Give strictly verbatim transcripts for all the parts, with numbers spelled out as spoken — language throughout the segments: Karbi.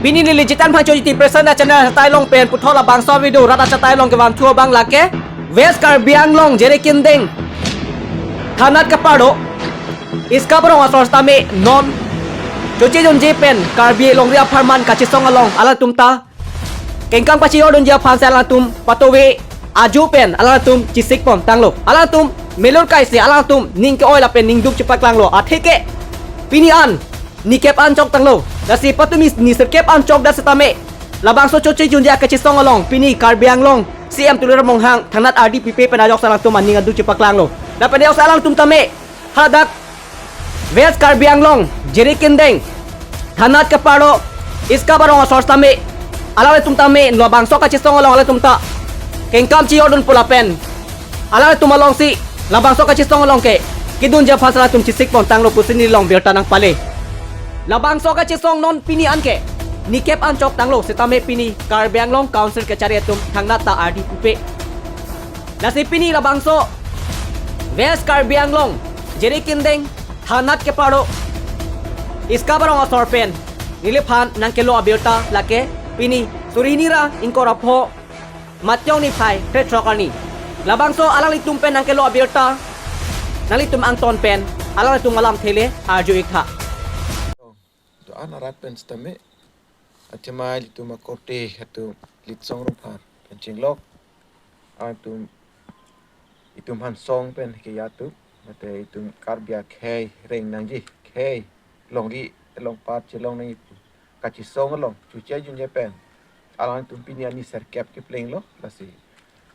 Pini neli Jitan Phangcho Jiti Present achannel achatai along pen puthot labangso video rat achatai along kevanthu abang lake West Karbi Anglong Jirikindeng thanat keparlo Iskap arong asor sitame non choche jonje pen Karbi longri apharman kachesong along alangtum ta kengkam kachejordunji aphan si alangtum patove ajo pen alangtum chesikpon tanglo. Alangtum melur kaise alangtum ning ke-oi lapen ningduk chepaklanglo. Atheke pini an nikep an chok tanglo. Lasi patumi nisirkep an chok dak sitame labangso choche jonje akachesong along pini Karbi Anglong C M Tuliram Ronghang thanat ardi pipe pen ajok si alangtum aning aduk chepaklanglo. Lapen ajok si alangtum tame hadak West Karbi Anglong Jirikindeng thanat keparlo Iskap arong asor sitame alanglitum tame labangso kachesong along alangtum ta kengkam chejordun pu lapen alangtum alongsi labangso kachesong along ke kedunji aphan si alangtum chesikpon tanglo pusi neli along birta nangpale. Labangso kachesong non pini an ke nikep an chok tanglo sitame pini Karbi Anglong Council kechari atum thangnat ta ardi pupe. Lasi pini labangso West Karbi Anglong Jirikindeng thanat keparlo Iskap arong asor pen neliphan nangkelo abirta lake pini suri hini ra ingkoi ra pho Matjong niphai krethrok arni. Labangso alanglitum pen nangkelo abirta nanglitum angton pen alanglitum alamthe le arju-ik tha. Do-an arat pen sitame athema ilitum akorte atum Litsong Rongphar pen chenglok atum itum hansong pen ke atum mate itum Karbi akhei reng nangji khei longri longpat chelong nangji pu kachesong along choche jonje pen alangtum pini ani serkep keplenglo. Lasi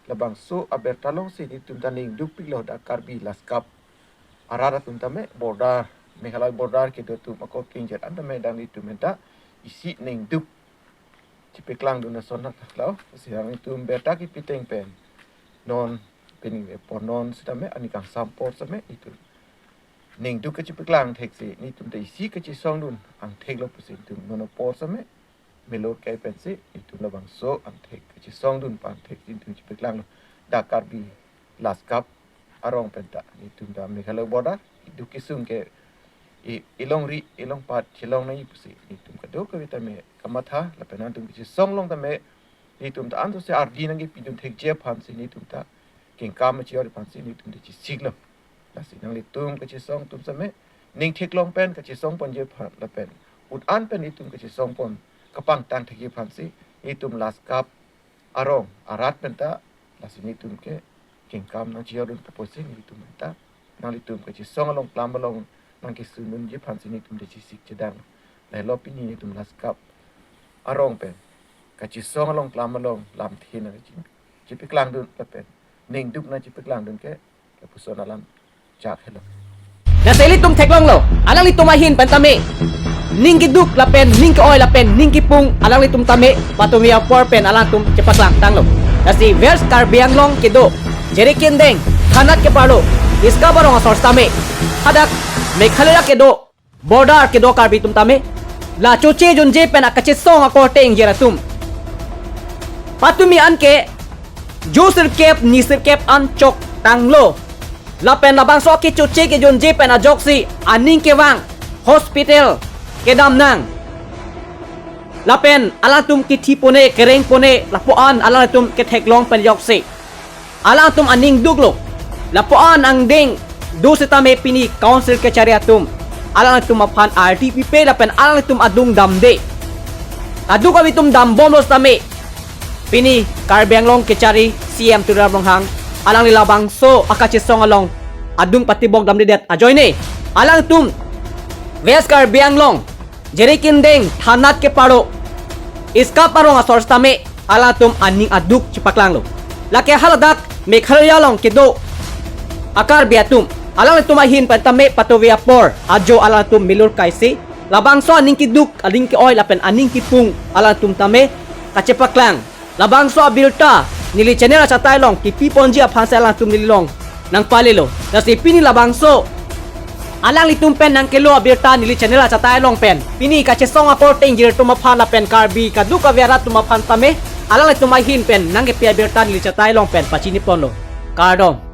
labangso abirta alongsi nelitum ta ningdukpiklo dak Karbi laskap arat atum tame border Meghalaya border kedo atum ako kengjet an tame dang nelitum enta isi ningduk chepaklangdun ason thaklao. Lasi nelitum birta kepiteng pen non pini apor non sitame ani kangsam apor sitame itum ningduk kachepaklang theksi nelitum ta isi kachesongdun angtheklo pusi itum non apor sitame melur kai pensi itum labangso angthek kachesongdun pu angthek itum chepaklanglo. Dak Karbi laskap arong pen ta itum ta Meghalaya border iduk kesung ke i- ilongri ilongpat chelong nangji pusi itum kadokave tame kamatha lapen nangtum kachesong along tame itum ta anso si ardi nangkepidun thekji aphansi itum ta kengkam chejor aphansi itum ta chesiklo. Lasi nanglitum kachesong atum sitame ning theklong pen kachesong ponji aphan lapen ut an pen itum kachesong pon kapangtang thekji aphansi itum laskap arong arat pen ta lasi nelitum ke kengkam nangchejordun pu pusi nelitum pen ta nanglitum kachesong along klam along nangkesundunji aphansi nelitum ta chesik chedang. Lahelo pini nelitum laskap arong pen kachesong along klam along lamthe nangchepaklangdun lapen ningduk nangchepaklangdun ke lapuson alam chak helo. Lasi ilitum theklonglo, alanglitum ahin pen tame ning keduk lapen ning ke-oi lapen ning kepung alanglitum tame patumi apor pen alangtum chepaklang tanglo. Lasi West Karbi Anglong kedo Jirikindeng thanat keparlo Iskap arong asor sitame hadak Meghalaya kedo border kedo Karbi atum tame la choche jonje pen akachesong akorte ingjir atum patumi an ke jo sirkep ni sirkep an chok tanglo. Lapen labangso kechoche kejonje pen ajoksi aning kevang hospital kedam nang. Lapen alangtum kethi pone kereng pone lapu-an alangtum ketheklong pen ajoksi alangtum aning duklo. Lapu-an angdeng do sitame pini council kechari atum alangtum aphan ardi pipe lapen alangtum adung damde. Kadokave atum dambomlo sitame pini Karbi Anglong kechari C M Tuliram Ronghang alangli labangso akachesong along adung patibok damdedet ajoine alangtum West Karbi Anglong Jirikindeng thanat keparlo Iskap arong asor sitame alangtum aning aduk chepaklanglo. Lake haladak Meghalaya along kedo a-Karbi atum alangtum ahin pen tame patove apor ajo alangtum milur kaise labangso aning keduk aning ke-oi lapen aning kepung alangtum tame kachepaklang. Labangso abirta neli channel achatai along kepi ponji aphan si alangtum neli along nangpalelo. Lasi pini labangso alanglitum pen nangkelo abirta neli channel achatai along pen pini kachesong akorte ingjir atum aphan lapen Karbi kadokave arat atum aphan tame alanglitum ahin pen nangkepi abirta neli chatai along pen pachini ponlo. Kardom.